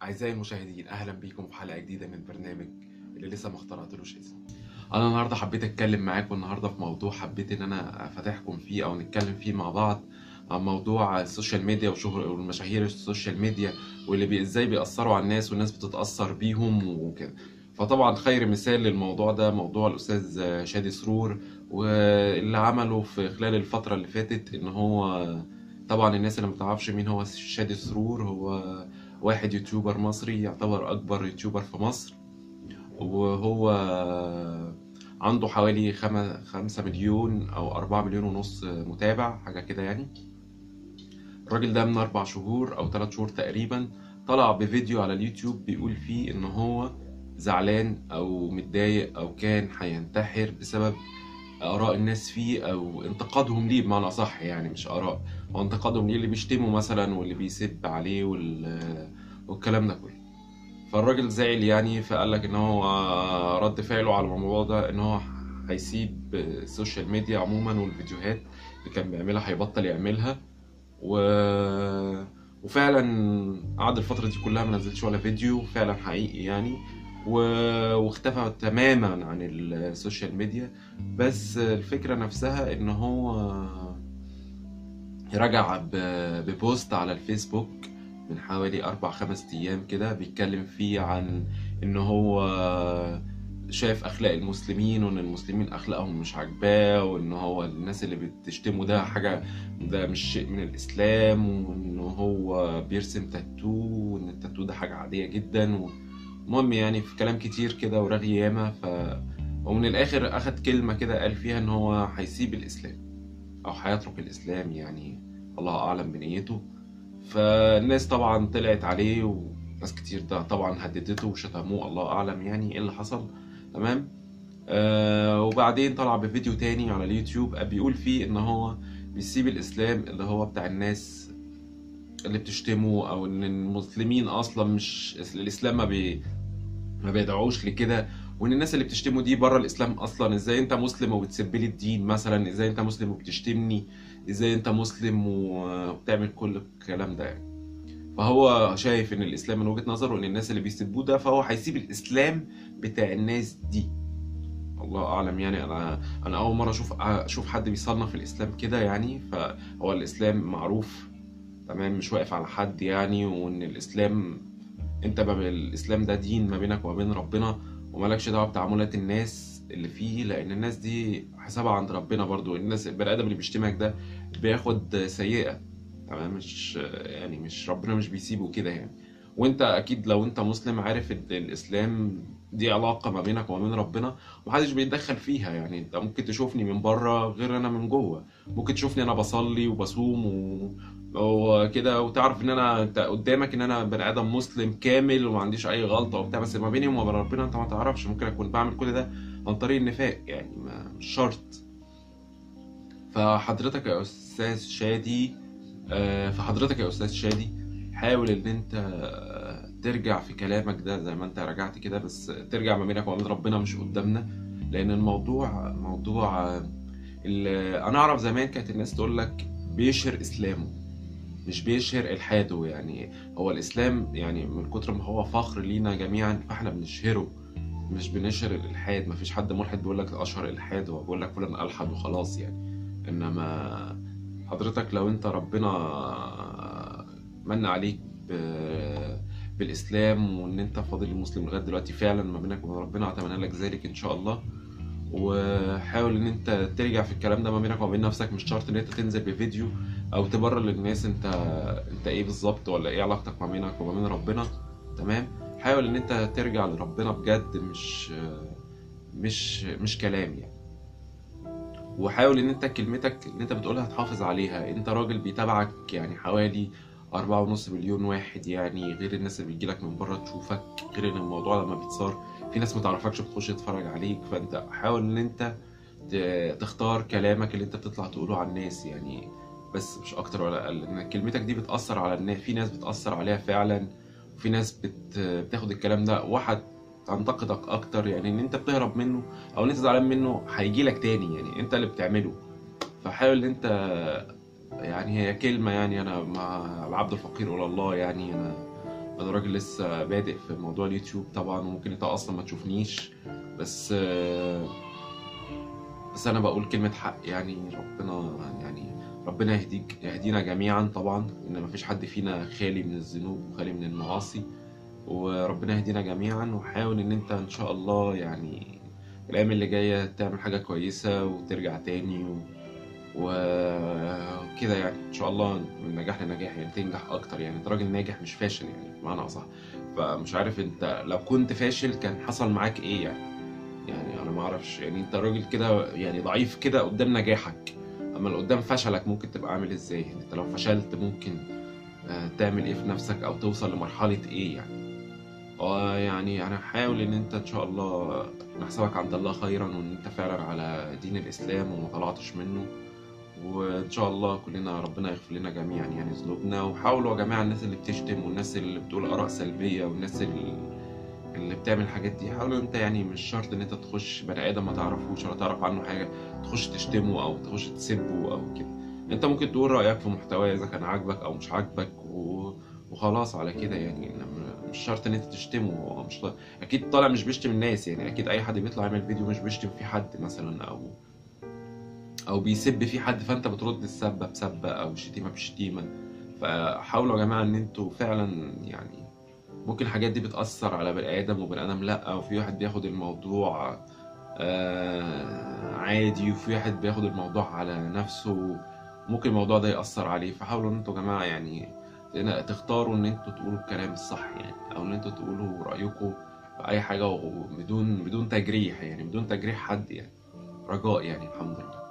أعزائي المشاهدين، أهلا بيكم في حلقة جديدة من برنامج اللي لسه ما اخترعتلوش اسم. أنا النهاردة حبيت أتكلم معاكم النهاردة في موضوع حبيت إن أنا أفتحكم فيه أو نتكلم فيه مع بعض عن موضوع ال social media وشهر والمشاهير ال social media واللي إزاي بيأثروا على الناس والناس بتتأثر بيهم وكده. فطبعا خير مثال للموضوع ده موضوع الأستاذ شادي سرور واللي عمله في خلال الفترة اللي فاتت. إن هو طبعا الناس اللي متعرفش مين هو شادي سرور، هو واحد YouTuber مصري يعتبر أكبر YouTuber في مصر، وهو عنده حوالي 5 مليون أو 4 مليون ونص متابع حاجة كده يعني. الراجل ده من 4 شهور أو 3 شهور تقريبا طلع بفيديو على اليوتيوب بيقول فيه إن هو زعلان أو متضايق أو كان هينتحر بسبب آراء الناس فيه أو انتقادهم ليه، بمعنى أصح يعني مش آراء، هو انتقادهم ليه، اللي بيشتمه مثلا واللي بيسب عليه والكلام ده كله. فالراجل زعل يعني، فقال لك إن هو رد فعله على الموضوع ده إن هو هيسيب ال social media عموما والفيديوهات اللي كان بيعملها هيبطل يعملها، وفعلا قعد الفترة دي كلها ما نزلش ولا فيديو فعلا حقيقي يعني، واختفى تماما عن ال social media. بس الفكرة نفسها ان هو رجع ب post على الفيسبوك من حوالي 4-5 ايام كده بيتكلم فيه عن ان هو شايف اخلاق المسلمين وان المسلمين اخلاقهم مش عاجباه، وان هو الناس اللي بتشتمه ده حاجة، ده مش شيء من الاسلام، وان هو بيرسم تاتو وان التاتو ده حاجة عادية جدا. المهم يعني في كلام كتير كده ورغي ياما. ومن الاخر اخد كلمة كده قال فيها ان هو هيسيب الاسلام او هيترك الاسلام، يعني الله اعلم بنيته. فالناس طبعا طلعت عليه وناس كتير ده طبعا هددته وشتموه، الله اعلم يعني ايه اللي حصل. تمام. وبعدين طلع بفيديو تاني على اليوتيوب بيقول فيه ان هو بيسيب الاسلام اللي هو بتاع الناس اللي بتشتمه، او ان المسلمين اصلا مش الاسلام ما بيدعوش لكده، وان الناس اللي بتشتمه دي بره الاسلام اصلا. ازاي انت مسلم وبتسب لي الدين مثلا؟ ازاي انت مسلم وبتشتمني؟ ازاي انت مسلم وبتعمل كل الكلام ده يعني؟ فهو شايف ان الاسلام من وجهة نظره ان الناس اللي بيسبوه ده، فهو هيسيب الاسلام بتاع الناس دي. الله اعلم يعني، انا اول مرة اشوف حد بيصنف الاسلام كده يعني. فهو الاسلام معروف تمام، مش واقف على حد يعني، وان الاسلام انت الاسلام ده دين ما بينك وما بين ربنا، ومالكش دعوه بتعاملات الناس اللي فيه، لان الناس دي حسابها عند ربنا برضو. الناس البني ادم اللي بيشتمك ده بياخد سيئه تمام، مش يعني مش ربنا مش بيسيبه كده يعني. وانت اكيد لو انت مسلم عارف ان الاسلام دي علاقة ما بينك وما بين ربنا ومحدش بيتدخل فيها يعني. انت ممكن تشوفني من بره غير انا من جوه، ممكن تشوفني انا بصلي وبصوم وكده وتعرف ان انا انت قدامك ان انا بني ادم مسلم كامل وما عنديش اي غلطه وبتاع، بس ما بيني وما بين ربنا انت ما تعرفش. ممكن اكون بعمل كل ده عن طريق النفاق يعني، مش شرط. فحضرتك يا استاذ شادي، فحضرتك يا استاذ شادي حاول ان انت ترجع في كلامك ده زي ما انت رجعت كده، بس ترجع ما بينك وما بين ربنا مش قدامنا، لان الموضوع موضوع انا اعرف زمان كانت الناس تقول لك بيشهر اسلامه مش بيشهر الحادة يعني. هو الاسلام يعني من كتر ما هو فخر لينا جميعا فاحنا بنشهره مش بنشهر الالحاد. مفيش حد ملحد بيقول لك اشهر الحاد، هو بيقول لك فلان الحد وخلاص يعني. انما حضرتك لو انت ربنا من عليك بالاسلام وان انت فاضل المسلم لغاية دلوقتي فعلا ما بينك وبين ربنا، اتمنى لك ذلك ان شاء الله. وحاول ان انت ترجع في الكلام ده ما بينك وما بين نفسك، مش شرط ان انت تنزل بفيديو او تبرر للناس انت ايه بالظبط ولا ايه علاقتك ما بينك وما بين ربنا. تمام. حاول ان انت ترجع لربنا بجد، مش مش مش كلام يعني. وحاول ان انت كلمتك اللي انت بتقولها تحافظ عليها. انت راجل بيتابعك يعني حوالي 4.5 مليون واحد يعني، غير الناس اللي بتجيلك من بره تشوفك، غير ان الموضوع لما بيتصار في ناس متعرفكش بتخش تتفرج عليك. فانت حاول ان انت تختار كلامك اللي انت بتطلع تقوله على الناس يعني، بس مش اكتر ولا اقل. ان كلمتك دي بتأثر على الناس، في ناس بتأثر عليها فعلا، وفي ناس بتاخد الكلام ده واحد تنتقدك اكتر يعني، ان انت بتهرب منه او ان انت زعلان منه هيجيلك تاني يعني، انت اللي بتعمله. فحاول ان انت يعني، هي كلمة يعني، انا مع العبد الفقير الى الله يعني، انا انا راجل لسه بادئ في موضوع اليوتيوب طبعا، وممكن انت اصلا ما تشوفنيش، بس انا بقول كلمة حق يعني. ربنا يعني ربنا يهديك، يهدينا جميعا طبعا، ان مفيش حد فينا خالي من الذنوب وخالي من المعاصي، وربنا يهدينا جميعا. وحاول ان انت ان شاء الله يعني الايام اللي جاية تعمل حاجة كويسة وترجع تاني وكده يعني، ان شاء الله من نجاح لنجاح يعني، تنجح اكتر يعني. انت راجل ناجح مش فاشل يعني بمعنى اصح. فمش عارف انت لو كنت فاشل كان حصل معاك ايه يعني، يعني انا ما اعرفش يعني. انت راجل كده يعني ضعيف كده قدام نجاحك، اما اللي قدام فشلك ممكن تبقى عامل ازاي يعني؟ انت لو فشلت ممكن تعمل ايه في نفسك او توصل لمرحلة ايه يعني؟ يعني انا هحاول ان انت ان شاء الله نحسبك عند الله خيرا، وان انت فعلا على دين الاسلام وما طلعتش منه، وان شاء الله كلنا ربنا يغفر لنا جميعا يعني ذنوبنا. وحاولوا يا جماعة، الناس اللي بتشتم والناس اللي بتقول اراء سلبية والناس اللي بتعمل الحاجات دي، حاولوا انت يعني مش شرط ان انت تخش بني ادم ما تعرفوش ولا تعرف عنه حاجة تخش تشتمه او تخش تسبه او كده. انت ممكن تقول رايك في محتواه اذا كان عاجبك او مش عاجبك وخلاص على كده يعني. مش شرط ان انت تشتمه، هو مش اكيد طالع مش بيشتم الناس يعني، اكيد اي حد بيطلع يعمل فيديو مش بيشتم في حد مثلا او بيسب في حد، فانت بترد السبه بسبه او الشتيمة بشتيمه. فحاولوا يا جماعة ان انتوا فعلا يعني ممكن الحاجات دي بتأثر على بني آدم وبني آدم لأ، وفي واحد بياخد الموضوع عادي، وفي واحد بياخد الموضوع على نفسه، ممكن الموضوع ده يأثر عليه. فحاولوا ان انتوا يا جماعة يعني تختاروا ان انتوا تقولوا الكلام الصح يعني، او ان انتوا تقولوا رأيكم في اي حاجة وبدون تجريح يعني، بدون تجريح حد يعني، رجاء يعني. الحمد لله.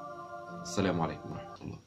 السلام عليكم ورحمة الله.